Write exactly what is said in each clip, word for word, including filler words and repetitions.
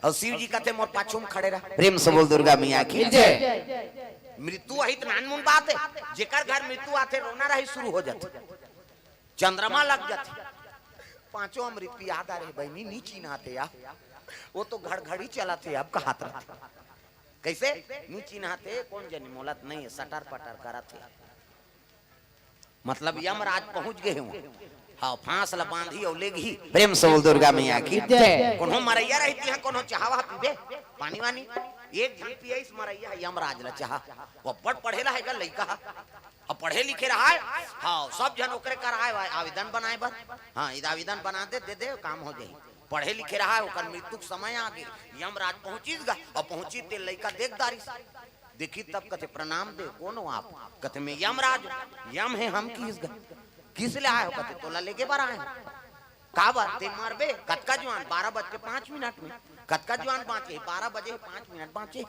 अउ शिव जी कथे, "मोर पाछू में खड़े रह।" प्रेम से बोल दुर्गा मैया की जय। मृत्यु अही त नानमुन बात हे, जेकर घर मृत्यु आथे, रोना रही शुरू हो जाथे, चंद्रमा लग जाथे। पांचों अमृत पिया डारे बहिनी, नी चिन्हाथे या, वो तो घड़घड़ी चलत हे, अब कहात रथे। कइसे? नी चिन्हाथे, कोन जनी, मोला त नइ हे, सटर पटर करत हे। मतलब यमराज पहुंच गे हे। हाँ, फांस ल बांधही अउ लेगही। प्रेम से बोल दुर्गा मैया की जय। कोनो मरइया रही तिहां, कोनो चाहा वाहा पीबे, पानी वानी। एक झन पियइस मरइया ह यमराज ल चाहा। वो अब्बड़ पढ़े ला हे गा लइका ह। अब पढ़े लिखे रहा हे। हाँ, सब झन ओकरे कर आए, आवेदन बनाए बर। हाँ, इद आवेदन बना दे, दे दे, काम हो जाही। पढ़े लिखे रहा हे, ओकर मृत्यु के समय आ गे। यमराज पहुंचिस गा, अउ पहुंचिस ते लइका देख डारिस। देखिस तब कथे, "प्रणाम दे, कोन हो आप?" कथे, "मैं यमराज हूं।" "यम हे हम किहिस गा।" "किस ले आए हो?" कथे, "तोला लेगे बर आए हंव।" "काबर? ते मरबे।" "कतका जुवान?" "बारह बज के पांच मिनट में।" "कतका जुवान बांचे?" "बारह बजे पांच मिनट बांचे।"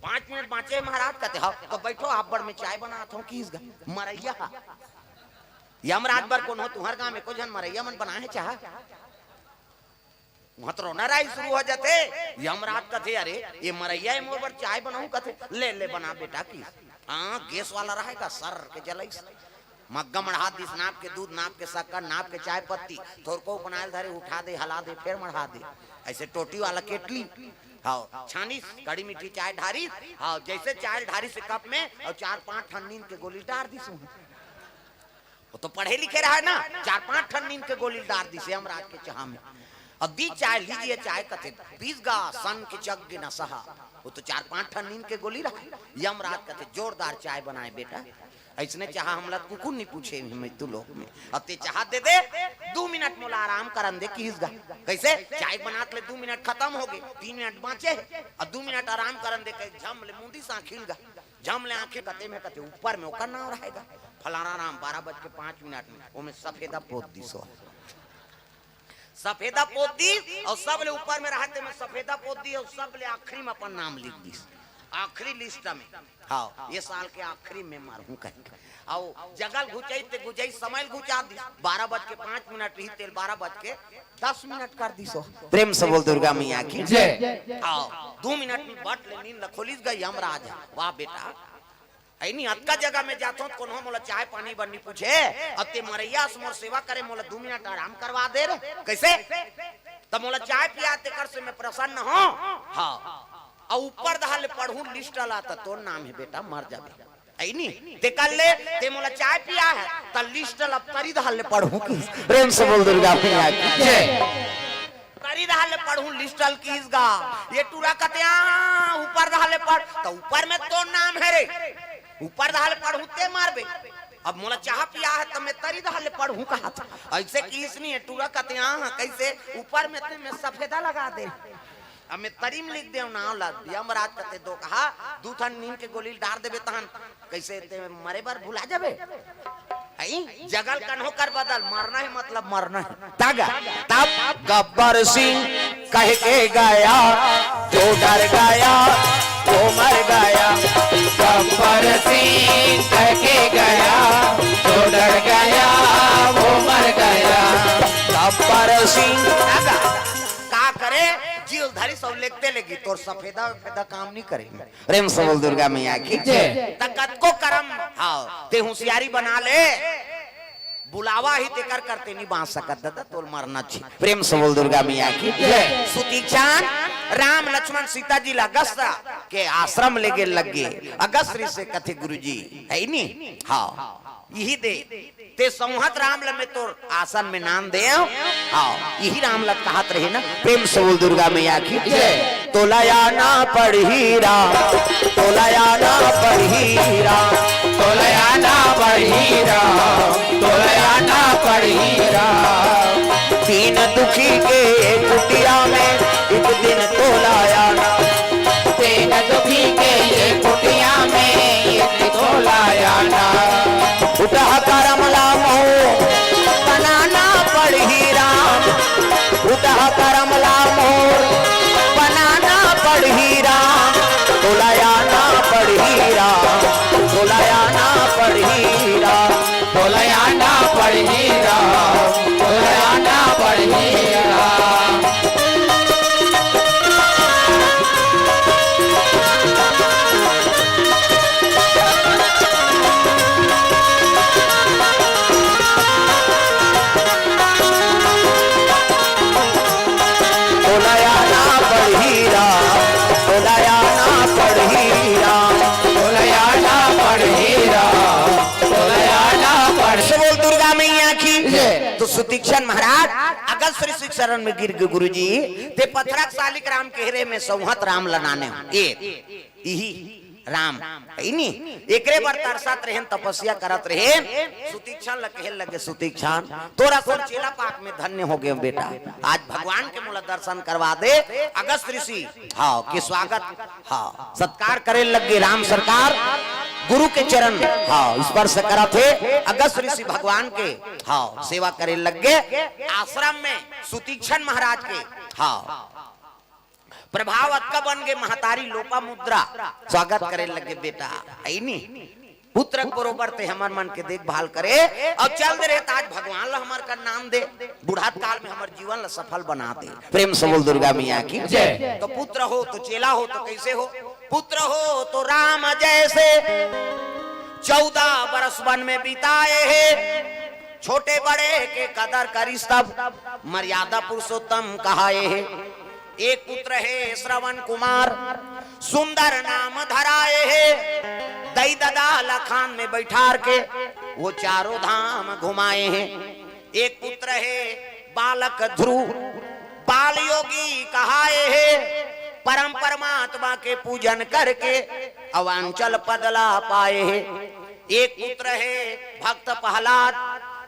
"पांच मिनट बांचे महाराज?" कथे, "हव।" "त बइठो, आप बर मैं चाय बनात हंव किहिस गा।" मरइया ह। यमराज बर कोनो तुंहर गांव में एको झन मरइया मन बनाए हे चाहा? उहां तो रोना राई शुरू हो जाथे। यमराज कथे, "अरे, ये मरइया हे, मोर बर चाय बनाहू?" कथे, "ले, ले, बना बेटा" किहिस। हाँ, गैस वाला रहे गा, सर के जलइस। मग्गा मढ़ा दिस, नाप के दूध, नाप के शक्कर, नाप के चाय पत्ती, थोरको बनाए ल धरे, उठा दे, हला दे, फेर मढ़ा दे। अइसे टोटी वाला केटली, हाँ, छानिस, कड़ी मीठी चाय ढारिस, हाँ, जइसे चाय ढारिस कप में, अउ चार पांच ठन नींद के गोली डार दिस उहां। वो तो पढ़े लिखे रहा हे ना, चार पांच ठन नींद के गोली डार दिस यमराज के चाहा में। "अब दी चाय, लीजिए चाय" कथे, "पीस गा, सन के चग गे न सहा।" वो तो चार पांच ठन नींद के गोली रहा हे। यमराज कथे, "जोरदार चाय बनाए बेटा, अइसने चाहा हमला कुकुर नी पूछे हे मृत्यु लोक में। अब ते चाहा दे दे, दू मिनट मोला आराम करन दे" किहिस गा। कइसे? चाय बनात ले दू मिनट खतम हो गे, तीन मिनट बांचे हे, अउ दू मिनट आराम करन दे कहिके झम ले मूंदिस आंखी ल गा। झम ले आंखी कते में कते ऊपर में ओकर नांव रहे गा, फलाना राम, बारह बज के पांच मिनट में, ओमे सफेदा पोत दिस। सफेदा पोत दिस अउ सब ले ऊपर में रहे ते में सफेदा पोत दिस अउ सब ले आखिरी में अपन नाम लिख दिस, आखिरी लिस्ट में। हाँ, ये साल के आखिरी में मरहूं कहिके। अउ जगह ल घुचइस ते घुचइस, समय ल घुचा दिस, बारह बज के पांच मिनट रहिस ते ल बारह बज के दस मिनट कर दिस। प्रेम से बोल दुर्गा मैया की जय। हाँ, दू मिनट में बट ले नींद ल खोलिस गा यमराज ह। "वाह बेटा, अइ नी, अतका जगह में जाथंव त कोनो मोला चाय पानी बर नी पूछे, अब ते मरइया अस मोर सेवा करे, मोला दू मिनट आराम करवा दे रे।" कइसे? "त मोला चाय पिया, तेकर से मैं प्रसन्न हंव।" हाँ, अउ ऊपर डहर ले पढ़हूं लिस्ट ला, त तोर नाम हे बेटा, मर जाबे। अइ नी, तेकर ले ते मोला चाय पिया हे, त लिस्ट ला तरी डहर ले पढ़हूं किहिस। प्रेम से बोल दुर्गा मैया की जय। तरी डहर ले पढ़हूं लिस्ट ल किहिस गा। ये टूरा कथे, "आ, ऊपर डहर ले पढ़।" त ऊपर में तोर नाम हे रे, ऊपर डहर ले पढ़हूं ते मरबे। अब मोला चाहा पिया हे त मैं तरी डहर ले पढ़हूं कहत। अइसे किहिस नी, ये टूरा कथे, "आ, कइसे ऊपर में ते मैं सफेदा लगा दे।" अब मैं तरी में लिख देंव नांव ला, यमराज कथे, "दो कहा, दू ठन नींद के गोली ल डार देबे तहन कइसे ते मरे बर भुला जाबे?" हई? जगह ल कन्हो कर बदल, मरना हे मतलब मरना हे। तब, तब गब्बर सिंह कह के गया, जो डर गया, वो मर गया। गब्बर सिंह कह के गया, जो डर गया, वो मर गया। गब्बर सिंह का करे, जीव धरी सब लेगते लेगी, तोर सफेदा उफेदा काम नहीं करे। प्रेम से बोल दुर्गा मैया की जय। त कतको करम, हाँ, ते होशियारी बना ले, बुलावा ही तेकर करते नहीं बांच सकत दादा, तोल मरना छी। प्रेम से बोल दुर्गा मैया की जय। सुतीक्षण राम लक्ष्मण सीता जी ला अगस्त के आश्रम लेगे लग गे। अगस्त ऋषि कथे गुरुजी, हई नी? हाँ, इही दे ते संवत राम ल मैं तोर आसन में नांद देंव। हाँ, इही राम ल कहत रहे ना, प्रेम से बोल दुर्गा मैया की जय। तोला आना पड़ही राम, तोला आना पड़ही राम, तोला आना पड़ही राम, तोला आना पड़ही राम। दीन दुखी के कुटिया में एक दिन तोला आना, दीन दुखी के ये कुटिया में एक तोला आना। उठा करम ला मोर बनाना पड़ही राम, उठा करम ला मोर बनाना पड़ही राम, तोला आना पड़ही राम, तोला आना पड़ही राम, तोला आना पड़ही राम, तोला आना पड़ही राम। सुतीक्षण महाराज अगस्त ऋषि के शरण में गिर गे, "गुरुजी, ते पथरा के सालिक राम केहे रहे, मैं सौंहत राम ल नाने हंव।" ए, इही राम, हे नी? एकरे बर तरसत रहेन, तपस्या करत रहेन। सुतीक्षण ल कहे लगे, "सुतीक्षण, तोर असन चेला पाके मैं धन्य हो गेंव बेटा, आज भगवान के मोला दर्शन करवा दे।" अगस्त ऋषि, हाँ, के स्वागत, हाँ, सत्कार करे लग गे। राम सरकार गुरु के चरण, हाँ, स्पर्श करत हे। अगस्त ऋषि भगवान के, हाँ, सेवा करे लग गे। आश्रम में सुतीक्षण महाराज के, हाँ, प्रभाव अतका बन गे, महतारी लोपामुद्रा स्वागत करे लगे, "बेटा, हे नी, पुत्र के बरोबर ते हमर मन के देखभाल करे अउ चल दे रहे, त आज भगवान ल हमर कर नाम दे, बुढ़त काल में हमर जीवन ल सफल बना दे।" प्रेम से बोल दुर्गा मैया की जय। तो पुत्र हो तो चेला हो तो कैसे हो? पुत्र हो तो राम जैसे, चौदह बरस वन में बिताए हे, छोटे बड़े के कदर करिस तब, मर्यादा पुरुषोत्तम कहाए हे। एक पुत्र हे श्रवण कुमार, सुंदर नाम धराए हे। दई ददा ल खान में बैठार के, वो चारों धाम घुमाए हे। एक पुत्र हे बालक ध्रुव, बाल योगी कहाए हे। परम परमात्मा के पूजन करके, अवांचल पद ला पाए हे। एक पुत्र हे भक्त प्रहलाद,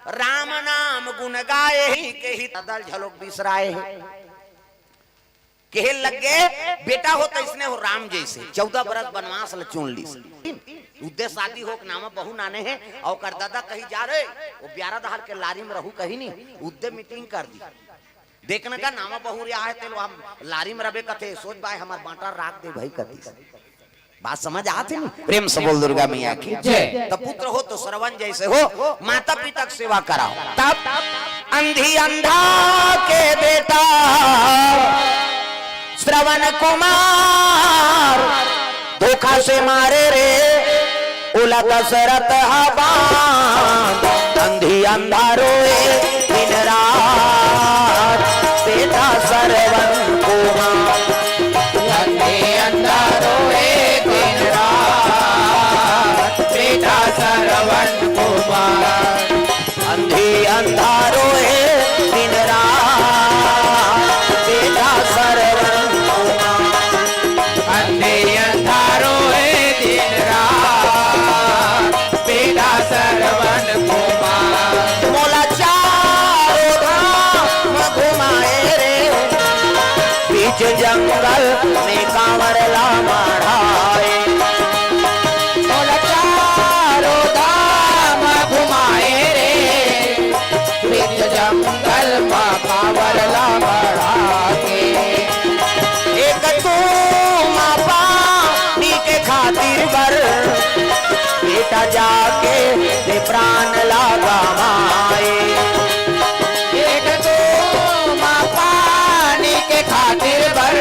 राम नाम गुण गाए हे, के ही ददा ल झलोक बिसराए हे। कहे लगे, "बेटा हो तो इसने हो राम जैसे, चौदह बरस बनवास ल चुन लीस।" उद्दे शादी हो के नामा बहू नाने हे, अउ ओकर ददा कही जा रहे, "वो ब्यारा दहार के लारी में रहू," कही नी, उद्दे मीटिंग कर दी। देखना का नामा बहू रे आए तेल, हम लारी में रबे कथे, सोच बाय हमर बांटा राख दे भाई कती। बात समझ आत हे नी? प्रेम से बोल दुर्गा मैया की जय। तो पुत्र हो तो श्रवण जैसे हो, माता पिता की सेवा कराओ। तब अंधी अंधा के बेटा श्रवण कुमार धोखा से मारे रे, ओला दशरथ हा बांध। अंधी अंधा रोए दिन रात, बेटा श्रवण कुमार। अंधी अंधा रोए दिन रात, बेटा श्रवण कुमार। अंधी अंधा रोए दिन रात, बेटा श्रवण कुमार। अंधी अंधा रोए दिन रात, बेटा श्रवण कुमार। मोला चारों धाम घुमाए रे, बीच जंगल में कांवर ला मढ़ाए। मोला चारों धाम घुमाए रे, बीच जंगल में कांवर ला मढ़ा के। एक तू माँ पानी के खातिर बर, बेटा जाके ते प्राण ला गवाए। एक तू माँ पानी के खातिर बर,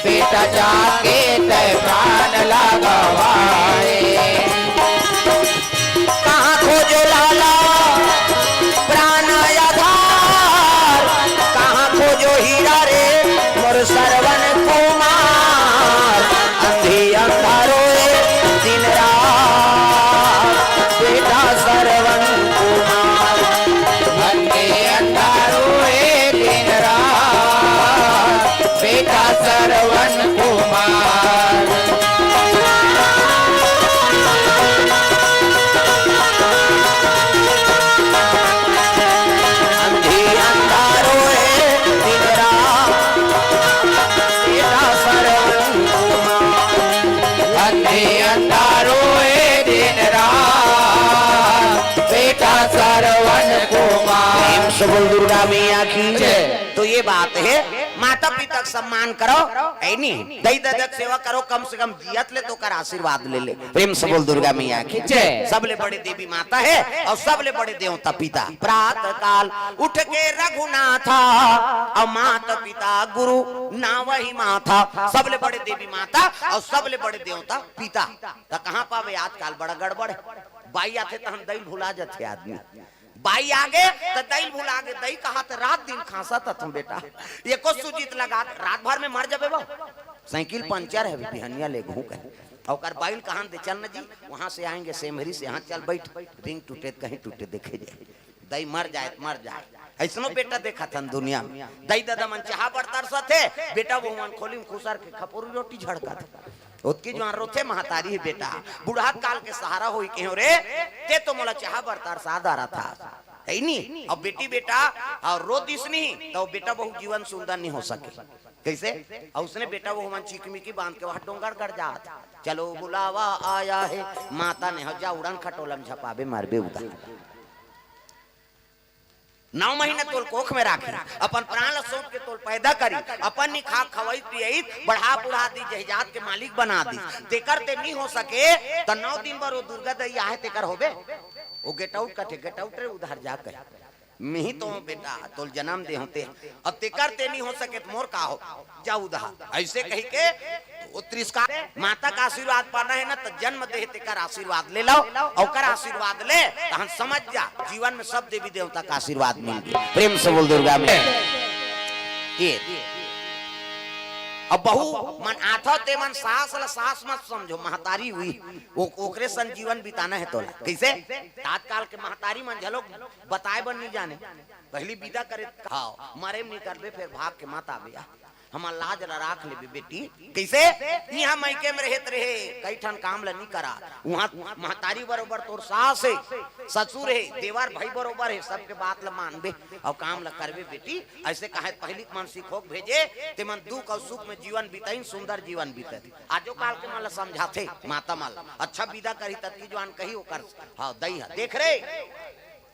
बेटा जाके ते प्राण ला गवाए। कहाँ खोजो लाला प्राण आधार, कहाँ खोजो हीरा रे मोर श्रवण कुमार। अंधी अंधा रोए दिन रात, बेटा श्रवण कुमार। अंधी अंधा रोए दिन रात, बेटा श्रवण कुमार। अंधी अंधा रोए दिन रात, बेटा श्रवण कुमार। अंधी अंधा रोए दिन रात, बेटा श्रवण कुमार। प्रेम से बोल दुर्गा मैया की जय। तो ये बात हे, माता पिता के सम्मान करो, हे नी? दई ददा के सेवा करो, कम से कम जियत ले तो ओकर आशीर्वाद ले ले। प्रेम से बोल दुर्गा मैया की जय। सबले बड़े देवी माता हे अउ सबले बड़े देवता पिता। प्रातः काल उठ के रघुनाथा, अउ माता पिता गुरु नावहि माथा। सबले बड़े देवी माता अउ सबले बड़े देवता पिता। त कहाँ पावे आजकल, बड़ा गड़बड़ हे। बाई आथे तहन दई ल भुला जाथे आदमी। बाई आगे त दई ल भुला गे, दई कहा त रात दिन खांसत हथों बेटा, एको सूजी ल लगा त रात भर में मर जाबे बा। साइकिल पंचर हे, बिहनिया लेगहूं कहे। अउ ओकर बाई ल कहा दे, "चल न जी, वहां से आएंगे सेमहरी से, यहां चल बैठ, रिंग टूटे त कहीं टूटे देखे जाए।" दई मर जाए त मर जाए। अइसनो बेटा देखत हन दुनिया में, दई ददा मन चाहा बर तरसत हे, बेटा बहू मन खोली में खुसर के खपोरी रोटी झड़कत हे। ओतकी जुवान रोथे महतारी हे बेटा, बुढ़ात काल के सहारा होई कहेंव रे, ते तो मोला चाहा बर तरसा डारत हस। हे नी? अब बेटी बेटा अउ रो दिस नहीं, त बेटा बहू जीवन सुंदर नहीं हो सके। कइसे? अउ उसने बेटा बहू मन चिकमिकी बांध के वहाँ डोंगरगढ़ जात। चलो बुलावा आया है, माता ने हो जा उड़न खटोला में झपाबे मरबे उदा। नौ महीना तोल कोख में राखी, अपन प्राण ल सौंप के तोल पैदा करी, अपन नी खा खवई पियई, बढ़ा बुढ़ा दी, जहिजात के मालिक बना दी। तेकर ते नी हो सके, त नौ दिन बर वो दुर्गा दई आहे, तेकर होबे? वो गेट आउट कथे, गेट आउट रे, उधर जा कहे। मिही तो बेटा, तोल जन्म दे होते। अब तेकर ते नी हो सके, त मोर का हो? जा उधा। अइसे कही के वो तिरस्कार, माता का आशीर्वाद पाना हे ना, त जन्म दे तेकर आशीर्वाद ले लव, ओकर आशीर्वाद ले, तहन समझ जा, जीवन में सब देवी देवता का आशीर्वाद मिल गे। प्रेम से बोल दुर्गा में। ये। अब बहू मन आथव ते मन सास ल सास मत समझो, महतारी हुई, वो, ओकरे सन जीवन बिताना हे तोला। कइसे? आजकाल के महतारी मन झलो बताए बर नी जाने, पहिली बिदा करे, हाव, मरे में नी करबे, फेर भाग के मत आबे। हमर लाज ल राख लेबे बेटी। कइसे? इहाँ मइके में रहत रहे, कई ठन काम ल नी करा। उहाँ महतारी बरोबर तोर सास हे, ससुर हे, देवर भाई बरोबर हे, सबके बात ल मानबे अउ काम ल करबे बेटी। अइसे कहे पहिली के मन सिखोक भेजे, ते मन दुख अउ सुख में जीवन बिताइन, सुंदर जीवन बिताइन। आजो काल के मन ल समझाथे माता मन ल, अच्छा बिदा करही ततकी जुवान कही ओकर, हाव, दई ह, देख रे,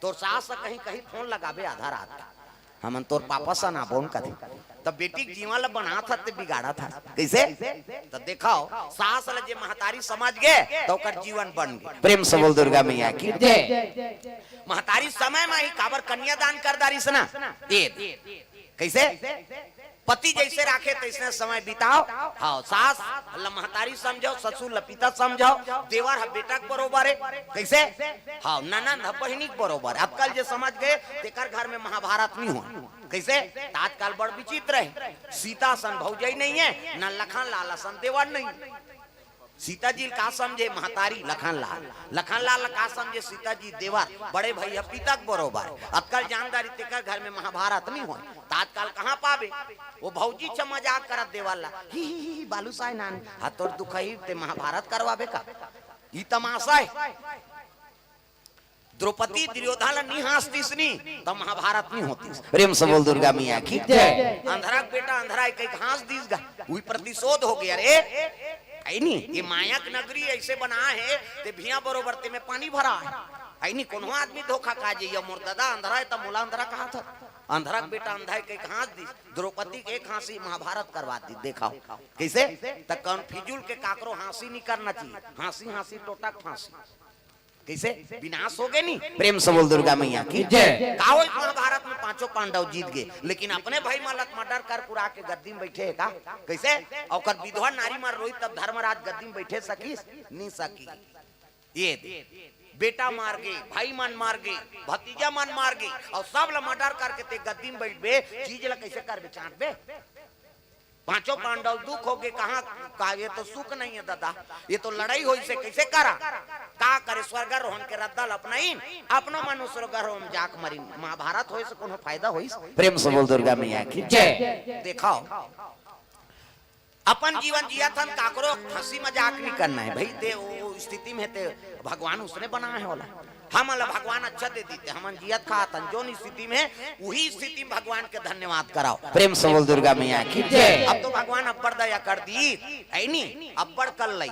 तोर सास ह कहीं कहीं फोन लगाबे आधा रात के, हमन तोर पापा सन आबोन कथे, त बेटी के जीवन ल बनात हस ते बिगाड़त हस। कइसे? त देखव, सास ल जे महतारी समझ गे, त ओकर जीवन बन गे। प्रेम से बोल दुर्गा मैया की। जय। महतारी समय म ही काबर कन्यादान कर डारिस ना। ए, कइसे? पति जइसे राखे तइसने समय बिताव। हाव, सास ल महतारी समझव, ससुर ल पिता समझव, देवर ह बेटा के बरोबर हे। कइसे? हाव, ननंद ह बहिनी के बरोबर। आजकल जे समझ गे, तेकर घर में महाभारत नी होय। कइसे? त आजकल बड़ विचित्र हे। सीता सन भौजई नइये, न लखन लाल सन देवर नइये। सीता जी ल का समझे महतारी? लखन लाल। लखन लाल ल का समझे सीता जी? देवर। बड़े भई ह पिता के बरोबर। आजकल जान डारिस तेकर घर में महाभारत नी होय। त आजकल कहाँ पाबे? वो भौजी छ मजाक करत देवर ला, ही, ही, ही, ही, बालूसाय नान, हा तोर दुखही ते महाभारत करवाबे का? ई तमाशा हे। द्रौपदी दुर्योधन ला नी हाँस दिस नी, त महाभारत नी होतिस। प्रेम से बोल दुर्गा मैया की। जय। अंधरा के बेटा अंधरा हे कहिके हाँस दिस गा, उही प्रतिशोध हो गे रे। हे नी, ये माया के नगरी अइसे बना हे, ते भिया बरोबर ते में पानी भरा हे। हे नी, कोनो आदमी धोखा खा जइया, मोर ददा अंधरा हे, त मोला अंधरा कहाथस। अंधरा के बेटा अंधरा हे कहिके हाँस दिस, द्रौपदी के एक हाँसी महाभारत करवा दिस। देखव, कइसे? त कौन फिजूल के काकरो हाँसी नी करना चाहिए, हाँसी हाँसी टोटा के फांसी। कइसे? विनाश हो गे नी। प्रेम से बोल दुर्गा मैया की। जय। का होइस महाभारत में? पांचों पांडव जीत गे, लेकिन अपने भाई मन ल त मर्डर कर कुरा के गद्दी में बइठे हे का? कइसे? अउ ओकर विधवा नारी मन रोइस तब धर्मराज गद्दी में बइठे सकिस? नी सकिस। ये दे, बेटा मार गे, भाई मन मार गे, भतीजा मन मार गे, अउ सब ल मर्डर करके ते गद्दी में बइठबे, चीज ल कइसे करबे, चांटबे? पांचों पांडव दुख हो गे, कहाँ का, ये तो सुख नहीं है दादा, ये तो लड़ाई होइस हे, कइसे करा? का करे, स्वर्गारोहण के रद्दा ल अपनाइन, अपनो मन स्वर्गारोहण जाके मरिन। महाभारत होइस हे कोनो फायदा होइस हे? प्रेम से बोल दुर्गा मैया की। जय। देखव, अपन जीवन जियत हन, काकरो हंसी मजाक नहीं करना हे भई। ते वो स्थिति में हे ते भगवान उसने बनाए हे ओला। हमन ला भगवान अच्छा दे दिस ते, हमन जियत खात हन, जोन स्थिति में हे, उही स्थिति में भगवान के धन्यवाद कराव। प्रेम से बोल दुर्गा मैया की। जय। अब तो भगवान अब्बड़ दया कर दिस, हे नी? अब्बड़ कर लई।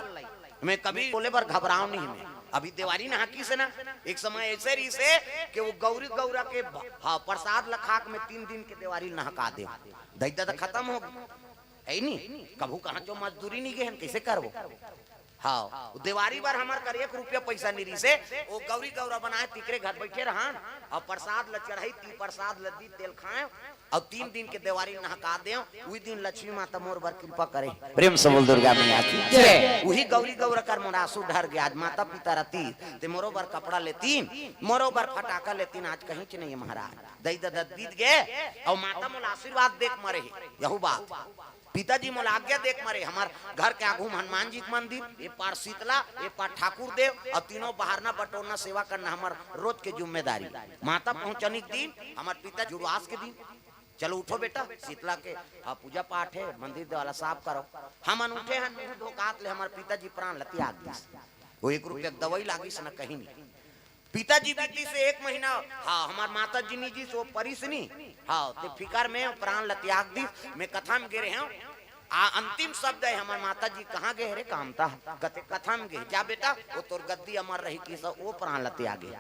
मैं कभी बोले बर घबराव नहीं मैं। अभी देवारी नहाकिस हे ना, एक समय अइसे रहिस हे कि वो गौरी गौरा के भ-, हाँ, प्रसाद ल खा के मैं तीन दिन के देवारी ल नहका देव। दई ददा खतम हो गे। हे नी, कभू कहाँ चो मजदूरी नी गे हन, कइसे करबो? हाँ, वो देवारी बर हमर कर एक रुपया पइसा नी रिहिस हे, वो गौरी गौरा बनाए तिकरे घर बइठे रहन, अउ प्रसाद ल चढ़ई, ती प्रसाद ल दी, तेल खाए, अउ तीन दिन के देवारी नहका देव, उही दिन लक्ष्मी माता मोर बर कृपा करे। प्रेम से बोल दुर्गा मैया की जय। उही गौरी गौरा कर मोर आंसू ढर गे, आज माता पिता रतिस ते मोरो बर कपड़ा लेतिन, मोरो बर फटाका लेतिन, आज कहींच नहीं हे महाराज। दई ददा बीत गे, अउ माता मोला आशीर्वाद देख मरे हे, यहू बात। पिताजी मोला आज्ञा देख मरे, हमर घर के आगू म हनुमान जी के मंदिर, ए पार शीतला, ए पार ठाकुर देव, अउ तीनों बहारना बटोरना सेवा करना हमर रोज के जिम्मेदारी। माता पहुंचनी के दिन, हमर पिता जुड़वास के दिन, चलो उठो बेटा, शीतला के, हाँ, पूजा पाठ हे, मंदिर देवाला साफ करो। हमन उठे हन, मुंह धोकात ले हमर पिताजी प्राण ल त्याग दिस। वो एक रुपया के दवाई लागिस न कहीं नहीं। पिताजी बीती से एक महीना, हाँ, हमर माता जी निजी सो परिस नी, हाँ, ते फिकर में प्राण ल त्याग दिस। मैं कथा में गे रहे हूँ, आ अंतिम शब्द हे हमर माता जी, कहाँ गे रे कामता? कथे कथा में गे, जा बेटा, वो तोर गद्दी अमर रही किस, वो प्राण ल त्यागे।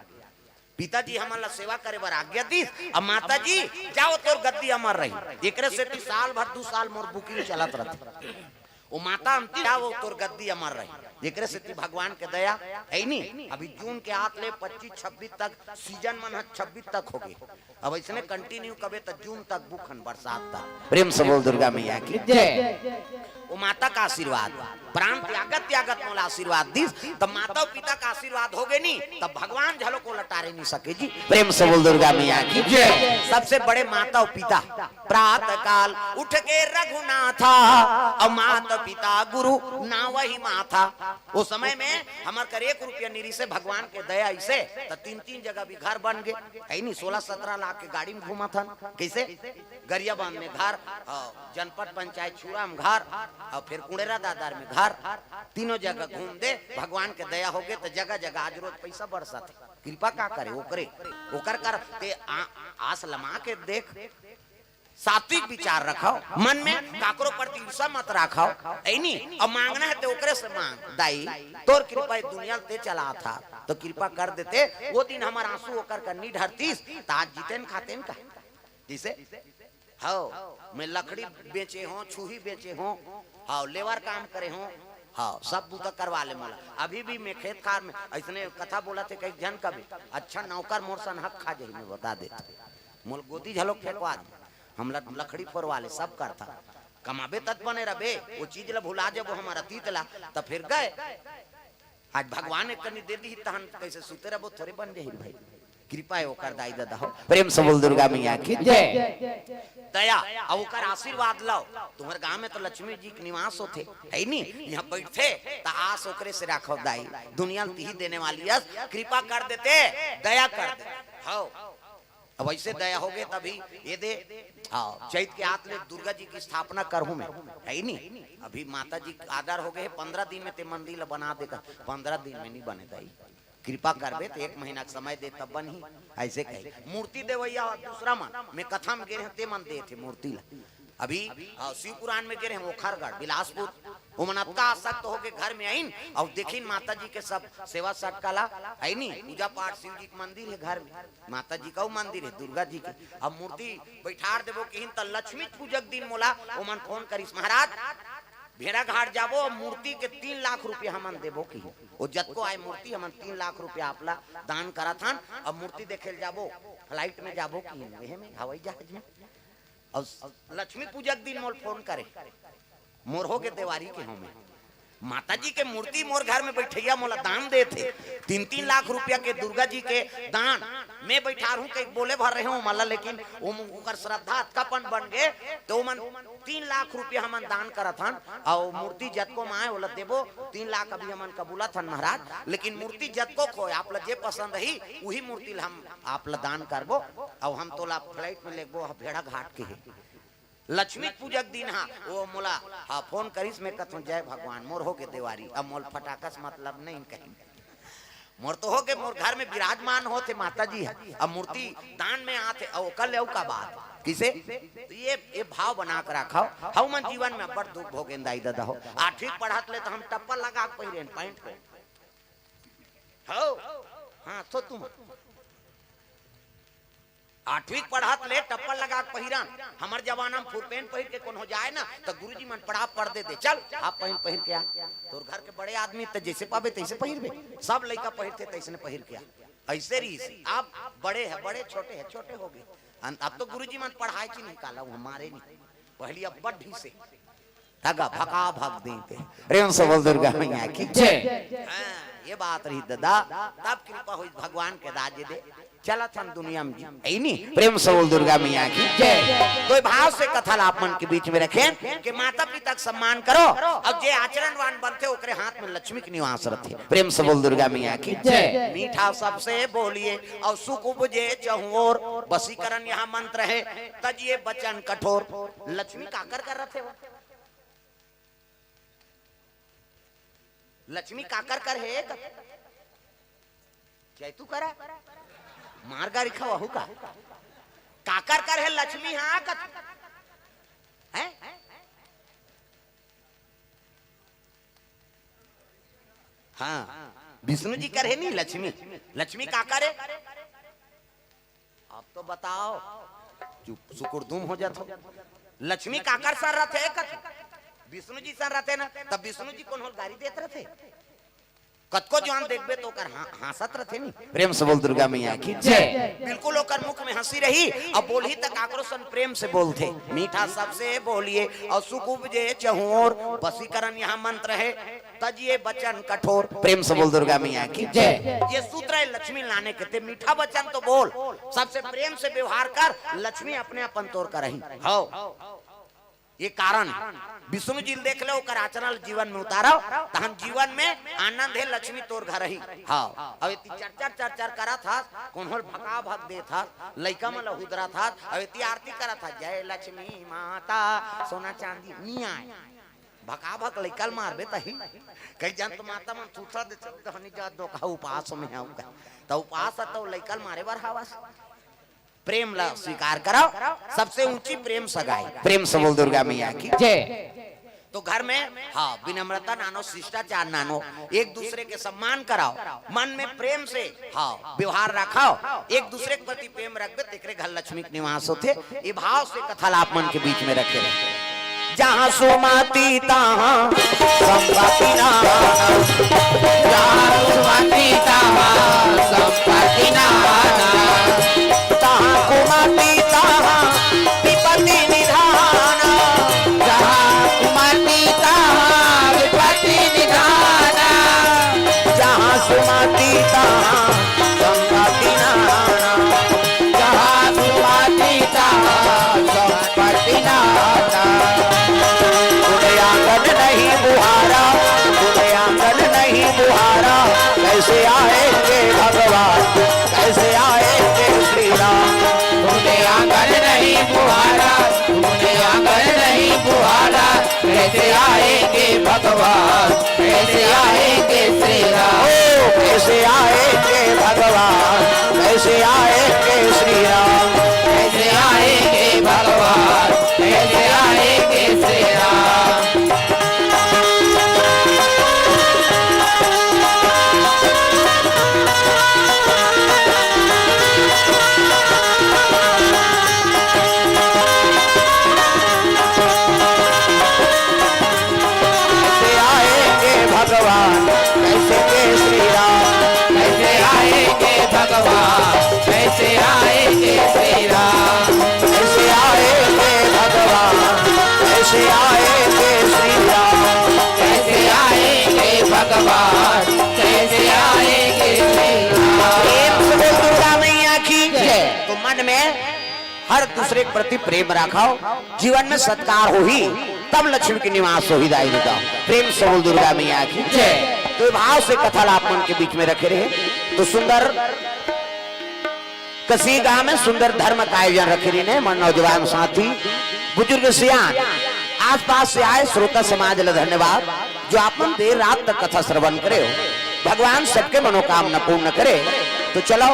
पिताजी हमन ला सेवा करे बर आज्ञा दिस, अब माता जी, जाओ तोर गद्दी अमर रही। एकरे सेती साल भर दू साल मोर बुकिंग चलत रथे। वो माता अंतिम, जाओ तोर गद्दी अमर रही। एकरे सेती भगवान के दया हे नी। अभी जून के आत ले पच्चीस छब्बीस तक सीजन मन ह, छब्बीस तक हो गे। अब अइसने कंटिन्यू कबे त जून तक बुकन, बरसात तक। प्रेम से बोल दुर्गा मैया की जय। वो माता का आशीर्वाद, प्राण त्यागत त्यागत मोला आशीर्वाद दिस, तब माता अउ पिता का आशीर्वाद हो गे नी, तब भगवान झलो को लटारे नहीं सके जी। प्रेम से बोल दुर्गा मैया की जय। सबसे बड़े माता अउ पिता। प्रातः काल उठ के रघुनाथा, अउ माता पिता गुरु नावहि माथा। वो समय में हमर कर एक रुपया निरी से भगवान के दया अइसे, त तीन तीन जगह भी घर बन गे। हे नी, सोलह सत्रह लाख के गाड़ी में घूमत हन। कइसे? गरियाबंद में घर, हाँ, जनपद पंचायत छुरा में घर, अउ फिर कुड़ेरा दादर में घर, तीनों जगह घूम दे। भगवान के दया हो गे त जगह जगह आज रोज पैसा बरसत हे। कृपा का करे ओकरे, ओकर कर ते आ, आस लमा के देख, सात्विक विचार रखव मन में, काकरो प्रति ईर्षा मत रखव। हे नी, अब मांगना हे ते ओकरे से मांग। दाई, तोर कृपा हे दुनिया ते चलात हस, त कृपा कर देते। वो दिन हमर आंसू ओकर कर नी ढरतिस, त आज जीतेन खातेन का? जइसे, हव, मैं लकड़ी बेचे हों, छुही बेचे हों, हव, लेबर काम करे हों, हव, सब बूता करवा ले मोला। अभी भी मैं खेत खार में अइसने कथा बोलत हे, कई झन कबे, अच्छा नौकर मोर सन हक खा जाही, मैं बता देत। मोला गोदी झलोक फेंकवा दे, हमला लकड़ी फोरवा ले, सब करथा। कमाबे तब बने रबे, वो चीज ला भुला जबो हमर अतीत ला, त फिर गए। आज भगवान एक कनी दे दिही, तहन कइसे सुते रबो, थोरे बन जाही भाई। कृपा हे ओकर दाई ददा हो। प्रेम से बोल दुर्गा मैया की जय। दया, अउ ओकर आशीर्वाद लव। तुम्हर गांव में त लक्ष्मी जी के निवास होथे, हे नी? इहां बइठथे, त आस ओकरे से रखव दाई। दुनिया ल तिही देने वाली अस, कृपा कर देते, दया कर देते। हव। अब अइसे दया हो गे तभी ये दे। हाँ, चैत के आत ले दुर्गा जी के स्थापना करहूं मैं, हे नी? अभी माता जी के आदर हो गे हे, पंद्रह दिन में ते मंदिर ला बना देगा, पंद्रह दिन में नी बने दाई। कृपा करबे त एक महीना के समय दे तब बनही, अइसे कहे। मूर्ति देवइया ह दूसरा मन, मैं कथा में गे रहें ते मन देथे मूर्ति ला। अभी, हाँ, शिव पुराण में गे रहें ओखरगढ़, बिलासपुर, ओमन अतका आसक्त हो गे घर में आइन, अउ देखिन माता जी के सब सेवा सटका ला, हे नी? पूजा पाठ, शिव जी के मंदिर हे घर में, माता जी का मंदिर हे, दुर्गा जी के। अब मूर्ति बइठार देबो किहिन त लक्ष्मी पूजा के दिन मोला ओमन फोन करिस, महाराज, भेड़ाघाट जाबो, मूर्ति के तीन लाख रुपया हमन देबो किहिन। ओ जतको आय मूर्ति, हमन तीन लाख रुपया आप ला दान करत हन। अब मूर्ति देखे ल जाबो, फ्लाइट में जाबो किहिन, एहे में, हवाई जहाज में। अउ लक्ष्मी पूजा के दिन मोला फोन करे, मोर हो गे देवारी के हों मैं। माता जी के मूर्ति मोर घर में बइठइया मोला दान देथे। तीन तीन लाख रुपया के दुर्गा जी के दान मैं बइठारहूं कहिके बोले भर रहें ओमन ला, लेकिन ओमन, ओकर श्रद्धा अतकापन बन गे, त ओमन तीन लाख रुपया हमन दान करत हन, अउ मूर्ति जतको म आय ओला देबो। तीन लाख अभी हमन कबूलत हन महाराज, लेकिन मूर्ति जतको होय आप ला जे पसंद ही, उही मूर्ति ला हम आप ला दान करबो, अउ हम तोला फ्लाइट में लेगबो, ह भेड़ाघाट के हे। लक्ष्मी पूजा के दिन हा, वो मोला, हाँ, फोन करिस, मैं कथों, "जय भगवान, मोर हो गे देवारी, अब मोला फटाका से मतलब नहीं," कहिन। मोर तो हो गे, मोर घर में विराजमान होथे माता जी ह, अब मूर्ति दान में आथे, अउ ओकर ले अउ का बात? किसे? तो ये, ये भाव बना के रखव। हव मन जीवन में अब्बड़ दुख भोगेन दाई ददा हो। आठवीं पढ़त ले त हम टप्पल लगा के पहिरेन, पैंट पहिरेन। हव? हाँ, तो तुम आठवीं पढ़त ले टप्पल लगा के पहिरन। हमर जमाना में फुल पैंट पहिर के कोनो जाय ना, त गुरुजी मन पड़ा पर्दे दे, "चल, हाफ पैंट पहिर के आ।" तोर घर के बड़े आदमी त जइसे पाबे तइसे पहिरबे। सब लइका पहिरथे तइसने पहिर के आ। अइसे रहिस। अब बड़े हे, बड़े, छोटे हे, छोटे हो गे। अन-, अब तो गुरुजी मन पढ़ाए कि नहीं, काला वो हमारे नहीं। पहली अब बड्ढी से तगा भका भग देते। प्रेम से बोल दुर्गा मैया की। जय। हाँ, ये बात रही दादा, तब कृपा हुई भगवान के दाजे दे। चलत हन दुनिया में जी। ऐ नी, प्रेम से बोल दुर्गा मैया की। जय। तो ये भाव से कथा ला आप मन के बीच में रखें कि माता पिता का सम्मान करो, अब जे आचरणवान बनथे ओकरे हाथ में लक्ष्मी के निवास रथे। प्रेम से बोल दुर्गा मैया की। जय। मीठा सबसे बोलिए और सुख उपजे चहुओर, बसीकरण यहाँ मंत्र है, तजिए बचन कठोर। लक्ष्मी काकर कर रथे हो? लक्ष्मी काकर कर हे? जय तू करा, मार गारी खवाहू का? काकर कर हे लक्ष्मी? हाँ, कत-, हैं? हाँ, विष्णु जी कर हे नहीं लक्ष्मी। लक्ष्मी काकर हे? अब तो बताओ, चुप सुकुरदुम हो जात हो। लक्ष्मी काकर सर रथे? कत-, विष्णु जी सर रथे ना, तब विष्णु जी कोन होल गारी देत रथे? कतको जवान देखबे तो ओकर हाँ-, हाँसत रथे नी। प्रेम से बोल दुर्गा मैया की। जय। बिल्कुल ओकर मुख में हंसी रही, अब बोलही त काकरो सन प्रेम से बोलथे। मीठा सबसे बोलिए और सुख उपजे चहुओर, बसीकरण यहाँ मंत्र है, तजिए बचन कठोर। प्रेम से बोल दुर्गा मैया की। जय। ये सूत्र है लक्ष्मी लाने के, ते मीठा वचन तो बोल, सबसे प्रेम से व्यवहार कर, लक्ष्मी अपने अपन तोर करही। हव। ये कारण है। विष्णु जी ल देख लो, ओकर आचरण ल जीवन में उतारो, तहन जीवन में आनंद है, लक्ष्मी तोर घर ही। हाँ, अब एती चर चर चर चर करत हस, कोनो ल भका भक देत हस, लइका मन ल हुदरत हस, अब एती आरती करत हस, जय लक्ष्मी माता, सोना चांदी नी आय, भका भक लइका ल मारबे तही। कई जन तो माता मन थूथरा देथे, "हनी जा दो कहा उपास में हव का।" त उपास ह त लइका ल मारे बर हवस। प्रेम ला स्वीकार कराओ, सबसे ऊंची प्रेम सगाई। प्रेम से बोल दुर्गा मैया की। जय। तो घर में, हाँ, विनम्रता नानो, शिष्टाचार नानो, एक दूसरे के सम्मान कराओ, मन में प्रेम से, हाँ, व्यवहार रखाओ, एक दूसरे के प्रति प्रेम रखबे, तेकरे घर लक्ष्मी के निवास होथे। ये भाव से कथा ला आप मन के बीच में रखे रहे। जहाँ सुमति तहाँ संपत्ति नाना। जहाँ सुमति तहाँ संपत्ति नाना। तहाँ कुमति तहाँ विपत्ति निधाना। जहाँ कुमति तहाँ विपत्ति निधाना। जहाँ सुमति तहाँ संपत्ति नाना। जहाँ सुमति तहाँ संपत्ति नाना। गुण आंगन नहीं बुहारा, गुण आंगन नहीं बुहारा, कैसे आएंगे भगवान, कैसे आएंगे श्री राम। गुण आंगन नहीं बुहारा, गुण आंगन नहीं बुहारा, कैसे आएंगे भगवान, कैसे आएंगे श्री राम। ओ, कैसे आएंगे भगवान, कैसे आएंगे श्री राम। कैसे आएंगे भगवान, कैसे आएंगे श्री राम। कैसे आएंगे भगवान, कैसे के श्री राम। कैसे आएंगे भगवान, कैसे आएंगे श्री राम। कैसे आएंगे भगवान, कैसे आएंगे श्री राम। कैसे आएंगे भगवान, कैसे आएंगे श्री राम। प्रेम से बोल दुर्गा मैया की। जय। तो मन में हर दूसरे के प्रति प्रेम रखाओ, जीवन में सत्कार होही, तब लक्ष्मी के निवास होही दाई रे दाऊ। प्रेम से बोल दुर्गा मैया की। जय। तो ये भाव से कथा ला आप मन के बीच में रखे रहे। तो सुंदर कसी गांव में सुंदर धर्म का आयोजन रखे रहिन हे, मन नौजवान साथी, बुजुर्ग सियान, आसपास से आए श्रोता समाज ला धन्यवाद, जो आप मन देर रात तक कथा श्रवण करे हो। भगवान सबके मनोकामना पूर्ण करे। तो चलो,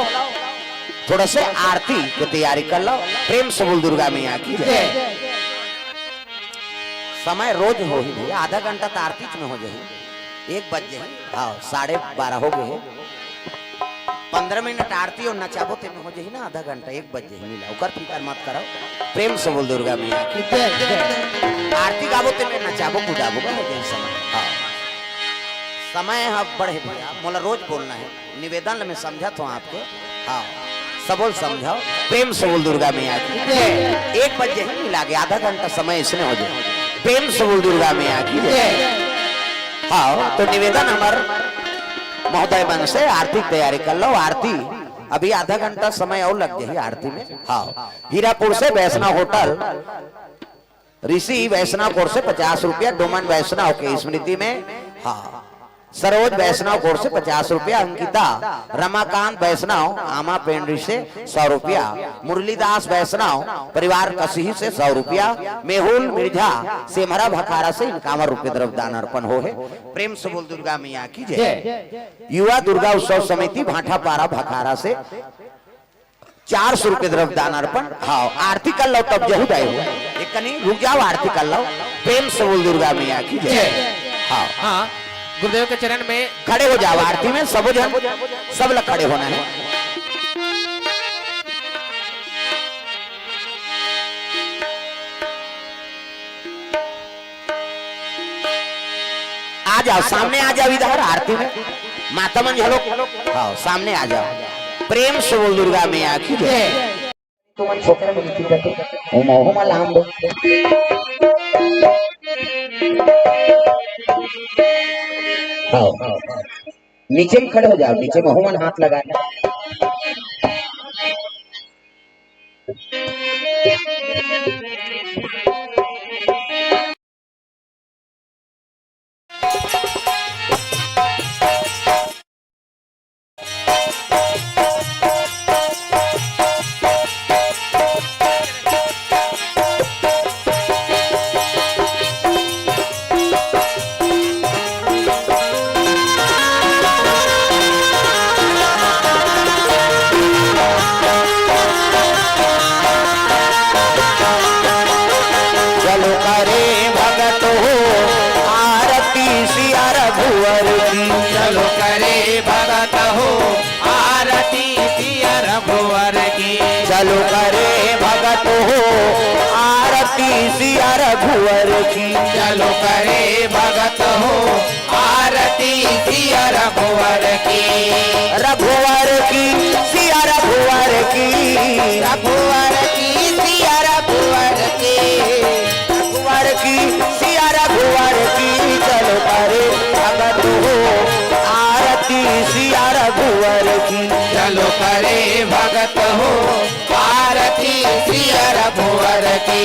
थोड़ा से आरती के तैयारी कर लो। प्रेम से बोल दुर्गा मैया की जय। जय। समय रोज होही भैया, आधा घंटा तो आरती में हो जाही, एक बज जाही, हाँ, साढ़े बारह हो गए हे। पंद्रह मिनट आरती अउ नचाबो तेमे हो जाही ना, आधा घंटा, एक बज जाही, मिला, ओकर फिकर मत करो। प्रेम से बोल दुर्गा मैया की। जय, जय। आरती गाबो तेमे नचाबो कुदाबो का हो जाही समय। हाँ। समय ह बड़े भैया, मोला रोज बोलना हे, निवेदन ल मैं समझत हूँ आपके। हाँ। सबो ल समझाओ, प्रेम से बोल दुर्गा मैया की। जय। एक बजे ही मिला के आधा घंटा समय इसने हो जाए। प्रेम से बोल दुर्गा मैया की। जय। हाँ, तो निवेदन हमर महोदय मन से आरती के तैयारी कर लो। आरती अभी आधा घंटा समय अउ लग जाही आरती में। हाँ, हीरापुर से वैष्णव होटल ऋषि वैष्णव कोर से पचास रुपया, डोमन वैष्णव के स्मृति में। हाँ, सरोज वैष्णव कोर से पचास रुपया, अंकिता रमाकांत वैष्णव आमा पेंड्री से सौ रुपया, मुरलीदास वैष्णव परिवार कसिही से सौ रुपया, मेहुल मिर्झा सेमरा भखारा से इक्यावन रुपये द्रव्य दान अर्पण हो है। प्रेम से बोल दुर्गा मैया की जय। जय। युवा दुर्गा उत्सव समिति भाटापारा भखारा से चार सौ रुपये द्रव्य दान अर्पण। हाँ, आरती कर लो तब जहू दाई हो। एक कनी रुक जाओ, आरती कर लो। प्रेम से बोल दुर्गा मैया की जय। जय। हाँ। हाँ, गुरुदेव के चरण में खड़े हो जाओ आरती में, सब जन, सब लोग खड़े होना है। आ जाओ, सामने आ जाओ इधर आरती में। माता मन झलक, हाँ, सामने आ जाओ। प्रेम से बोल दुर्गा मैया की जय। तुमन छोकरा मिलती जाते। ओमा, ओमा लाम दो। हाँ, नीचे में खड़े हो जाओ, नीचे में ओमन हाथ लगा। चलो करे भगत हो आरती सिया रघुवर की। चलो करे भगत हो आरती सिया रघुवर की। चलो करे भगत हो आरती सिया रघुवर की। चलो करे भगत हो आरती सिया रघुवर की। रघुवर की सिया रघुवर की। रघुवर की सिया रघुवर की। रघुवर की सिया रघुवर की। चलो करे भगत हो आरती सिया रघुवर की। चलो करे भगत हो आरती सिया रघुवर की।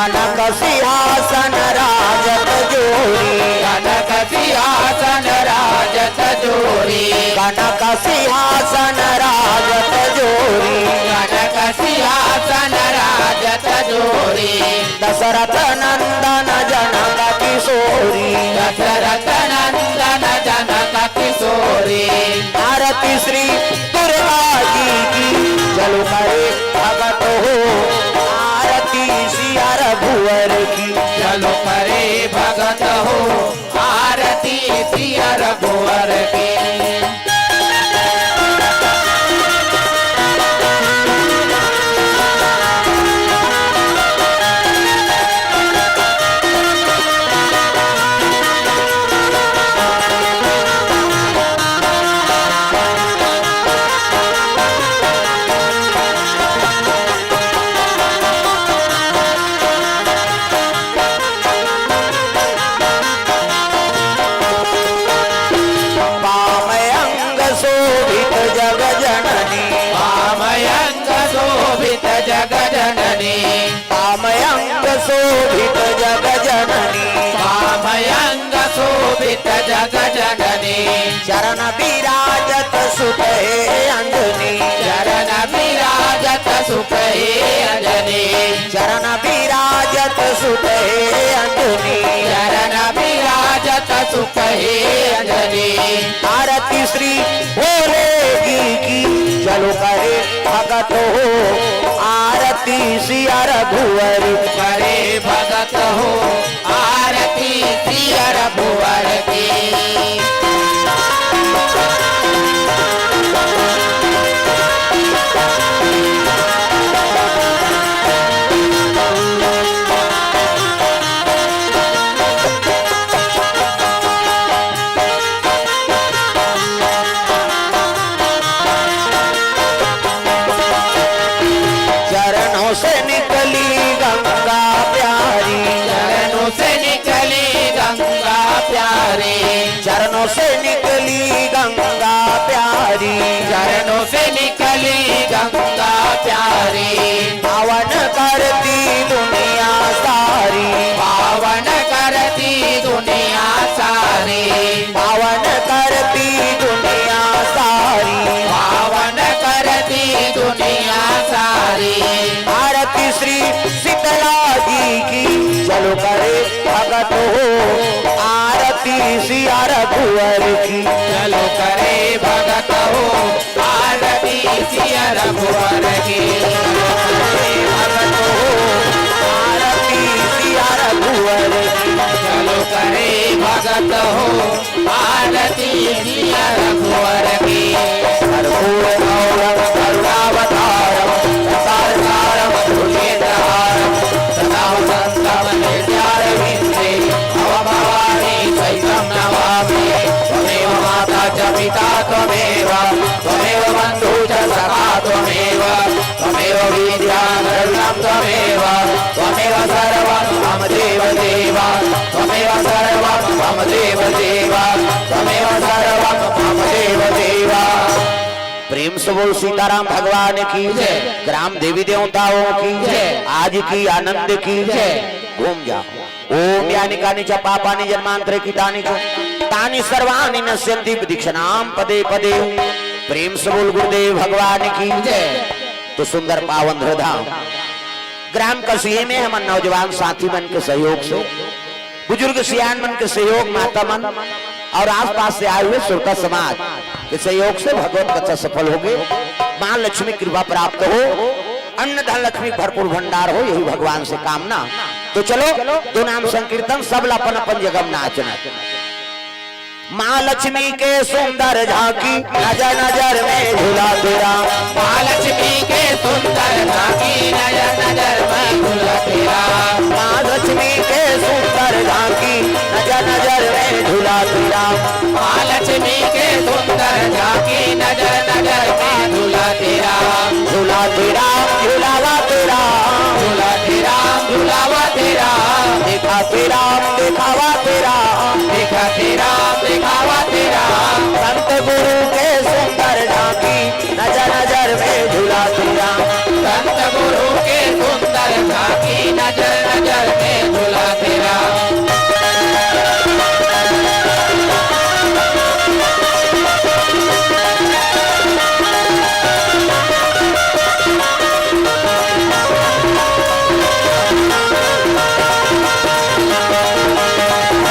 कनक सिंहासन राजत जोरी। कनक सिंहासन राजत जोरी। कनक सिंहासन राजत जोरी। कनक सिंहासन राजत जोरी। दशरथ नंदन जनक किशोरी। दशरथ नंदन जनक किशोरी। आरती श्री दुर्गा जी की। चलो करे भगत हो आरती सिया रघुवर की। चलो करे भगत हो आरती सिया रघुवर की। वाम अंग शोभित जग जननी। वाम अंग शोभित जग जननी। वाम अंग शोभित जग जननी। वाम अंग शोभित जग जननी। चरण विराजत सुत हे अंजनी। चरण विराजत सुत हे अंजनी। चरण विराजत सुत हे अंजनी। चरण विराजत सुत हे अंजनी। आरती श्री भोले जी की। चलो करे भगत हो आरती सिया रघुवर। करे भगत हो आरती सिया रघुवर की। से निकली गंगा प्यारी। पावन करती दुनिया सारी। पावन करती दुनिया सारी। पावन करती दुनिया सारी। पावन करती दुनिया सारी। आरती श्री शीतला जी की, चलो करे भगत हो आरती सिया रघुवर की। चलो करे भगत हो आरती सिया रघुवर की। चलो करे भगत हो आरती सिया रघुवर की। चलो करे भगत हो आरती सिया रघुवर की। कर्पूर गौरम करुणावतारम संसार सारम भुजगेन्द्रहारम सदा वसंतम हृदयारविंदे भव भवानी सहितं नमामि। त्वमेव माता च पिता त्वमेव त्वमेव बंधु च सखा त्वमेव त्वमेव विद्या द्रविणं त्वमेव त्वमेव सर्वं मम देव देव त्वमेव सर्वं मम देव देव त्वमेव सर्वं मम देव देव। प्रेम से बोल सीताराम भगवान की जय। ग्राम देवी देवताओं की जय। आज की आनंद की जय। घूम जाओ। ओम यानि कानि च पापानि जन्मांतरे कृतानि च तानि सर्वाणि नश्यन्ति विधिक्षणां पदे पदे। प्रेम से बोल गुरुदेव भगवान की जय। तो सुंदर पावन धरधाम ग्राम कसिये में हमर नौजवान साथी मन के सहयोग से, बुजुर्ग सियान मन के सहयोग, माता मन और आसपास से आए हुए श्रोता समाज के सहयोग से भगवत कथा सफल होगे। माँ लक्ष्मी कृपा प्राप्त हो, अन्न धन लक्ष्मी भरपूर भंडार हो, यही भगवान से कामना। तो चलो, दो नाम संकीर्तन, सब ला अपन अपन जगह नाचना। माँ लक्ष्मी के सुंदर झांकी, नजर नजर में झूला तेरा। माँ लक्ष्मी के सुंदर झांकी, नजर नजर में झूला तेरा। माँ लक्ष्मी के सुंदर झांकी, नजर नजर में झूला तेरा। माँ लक्ष्मी के सुंदर झांकी, नजर नजर में झूला तेरा। झूला तेरा, झूलावा तेरा। झूला तेरा, झूलावा तेरा। देखा तेरा, देखावा तेरा। देखा तेरा, देखावा तेरा। संत गुरु के सुंदर झांकी, नजर नजर में झूला तेरा। संत गुरु के सुंदर झांकी, नजर नजर में झूला तेरा।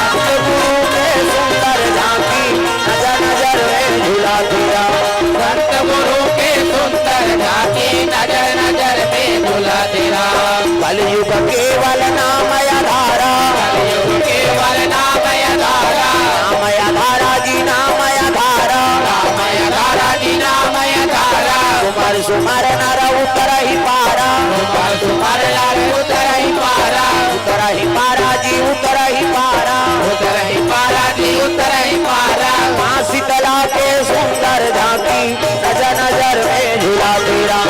संत गुरु के सुंदर झांकी, नजर नजर में झूला तेरा। संत गुरु के सुंदर झांकी, नजर नजर में झूला तेरा। कलयुग केवल नाम आधारा। कलयुग केवल नाम आधारा। नाम आधारा जी, नाम आधारा। नाम आधारा जी, नाम आधारा। सुमर सुमर नर उतरहि पारा। सुमर सुमर नर उतरहि पारा। उतरहि पारा जी, उतरहि पारा। उतरहि पारा जी, उतरहि पारा। माँ शीतला के सुंदर झांकी, नजर नजर में झूला तेरा।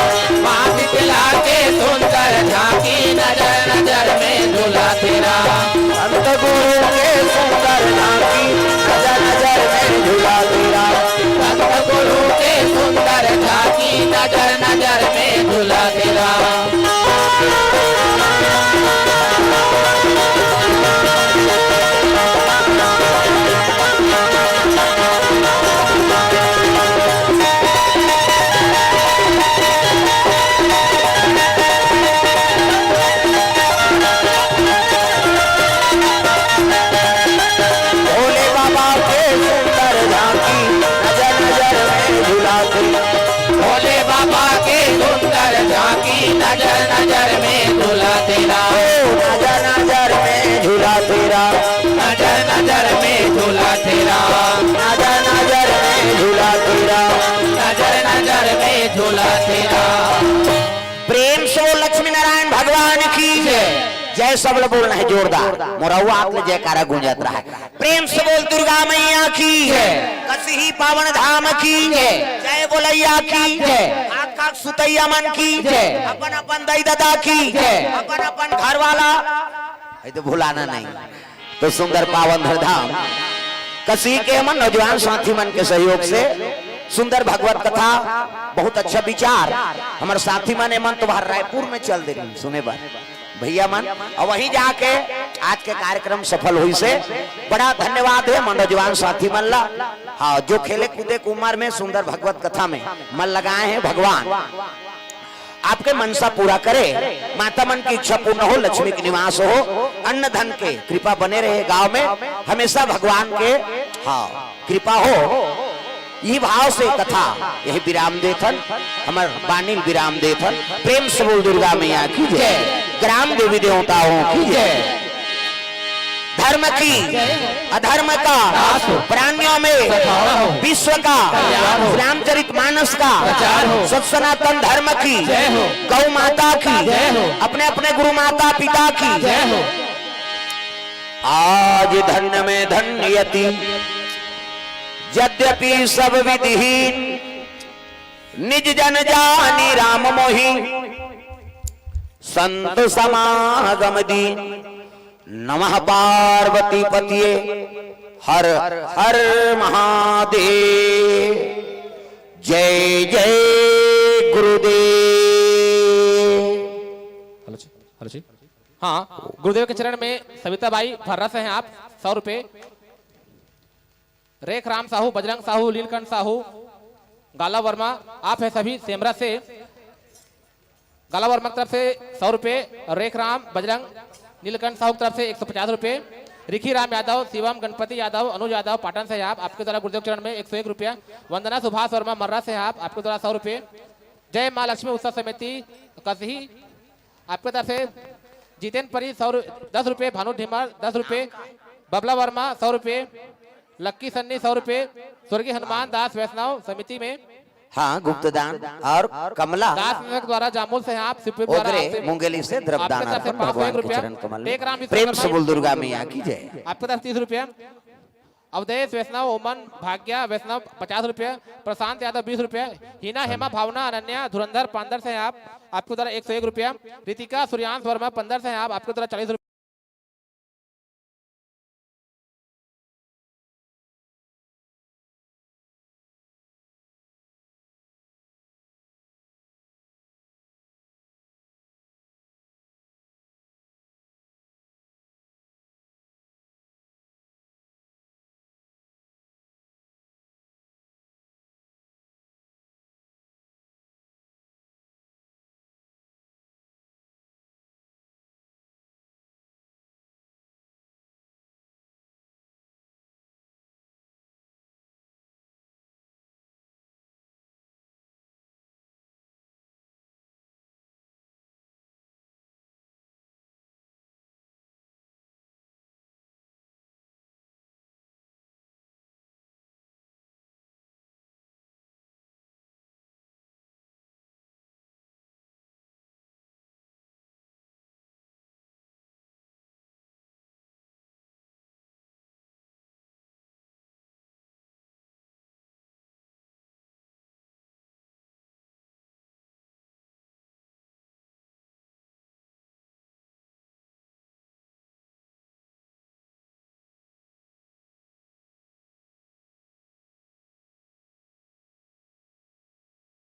माँ शीतला के सुंदर झांकी, नजर नजर में झूला तेरा। संत गुरु के सुंदर झांकी, नजर नजर में झूला तेरा। संत गुरु के सुंदर झांकी, नजर नजर में झूला तेरा। भोले बाबा के सुंदर झांकी, नजर नजर में झूला तेरा। भोले बाबा के सुंदर झांकी, नजर नजर में झूला तेरा। ओ, नजर नजर में झूला तेरा। नजर नजर में झूला तेरा। नजर नजर में झूला तेरा। नजर नजर में झूला तेरा। प्रेम से बोल लक्ष्मी नारायण भगवान की जय। जय। सब लोग बोलना है जोरदार, मोर अउ आप ले जयकारा गूंजत रहा है। प्रेम से बोल दुर्गा मैया की जय। कसिही पावन धाम की जय। जय बोलैया की जय। खाक खाक सुतैया मन की जय। अपन अपन दाई ददा की जय। अपन अपन घर वाला, ये तो भुलाना नहीं। तो सुंदर पावन धरधाम कसिही के हमन नौजवान साथी मन के सहयोग से सुंदर भगवत कथा, बहुत अच्छा विचार। हमर साथी मन, एमन तो बाहर रायपुर में चल दे रही सुने बर, भैया मन, और वहीं जाके आज के कार्यक्रम सफल होइसे। बड़ा धन्यवाद हे मनोजवान साथी मन ला। हाँ, जो खेले कूदे के उम्र में सुंदर भगवत कथा में मन लगाए हैं भगवान। आपके मनसा पूरा करे, माता मन की इच्छा पूर्ण हो, लक्ष्मी के निवास हो, अन्न धन के कृपा बने रहे गांव में, हमेशा भगवान के, हाँ, कृपा हो। ये भाव से कथा यही विराम देथन, हमर बानी ल विराम देथन। प्रेम से बोल दुर्गा मैया की जय, ग्राम देवी देवताओं की जय। धर्म की, अधर्म का, प्राणियों में, विश्व का, रामचरित मानस का, सत सनातन धर्म की, गौ माता की, अपने अपने गुरु माता पिता की। आज धन्य में धन्य यति, यद्यपि सब विधिहीन, निज जन जानी राम मोहि, संत समागम दीन। नमः पार्वती पतिये, हर हर महादेव। जय जय गुरुदेव। हेलो जी, हेलो जी। हाँ, गुरुदेव के चरण में सविता बाई भर्रा से हैं आप, सौ रुपये। रेख राम साहू, बजरंग साहू, लीलकंठ साहू, गाला वर्मा, आप है सभी सेमरा से। गाला वर्मा की तरफ से सौ रुपये और रेख राम, बजरंग, नीलकंठ साहू की तरफ से एक सौ पचास रुपये। रिखी राम यादव, शिवम गणपति यादव, अनुज यादव, पाटन से आप, आपके द्वारा गुरुदेव चरण में एक सौ एक रुपया। वंदना सुभाष वर्मा, मर्रा से आप, आपके द्वारा सौ रुपये। जय माँ लक्ष्मी उत्सव समिति कसही, आपके तरफ से जितेन परी सौ रु-, दस रुपये, भानु ढिमार दस रुपये, बबला वर्मा सौ रुपये, लक्की सन्नी सौ रुपये, स्वर्गीय हनुमान दास वैष्णव समिति में। हाँ, गुप्तदान और कमला दास मिश्र के द्वारा जामुल से आप, शिवपुर द्वारा ओगरे आपसे, मुंगेली से द्रव्य आपके दान तरफ से अर्पण पाँच सौ एक भगवान के रुपया। चरण कमल में। टेक राम प्रेम से विश्वकर्मा बोल दुर्गा मैया की जय। आपके तरफ तीस रुपया। अवधेश वैष्णव, ओमन भाग्या वैष्णव पचास रुपया, प्रशांत यादव बीस रुपया, हीना हेमा भावना अनन्या धुरंधर पांदर से आप, आपके द्वारा एक सौ एक रुपया, रितिका सूर्यांश वर्मा पंदर से आप, आपके द्वारा चालीस रुपया।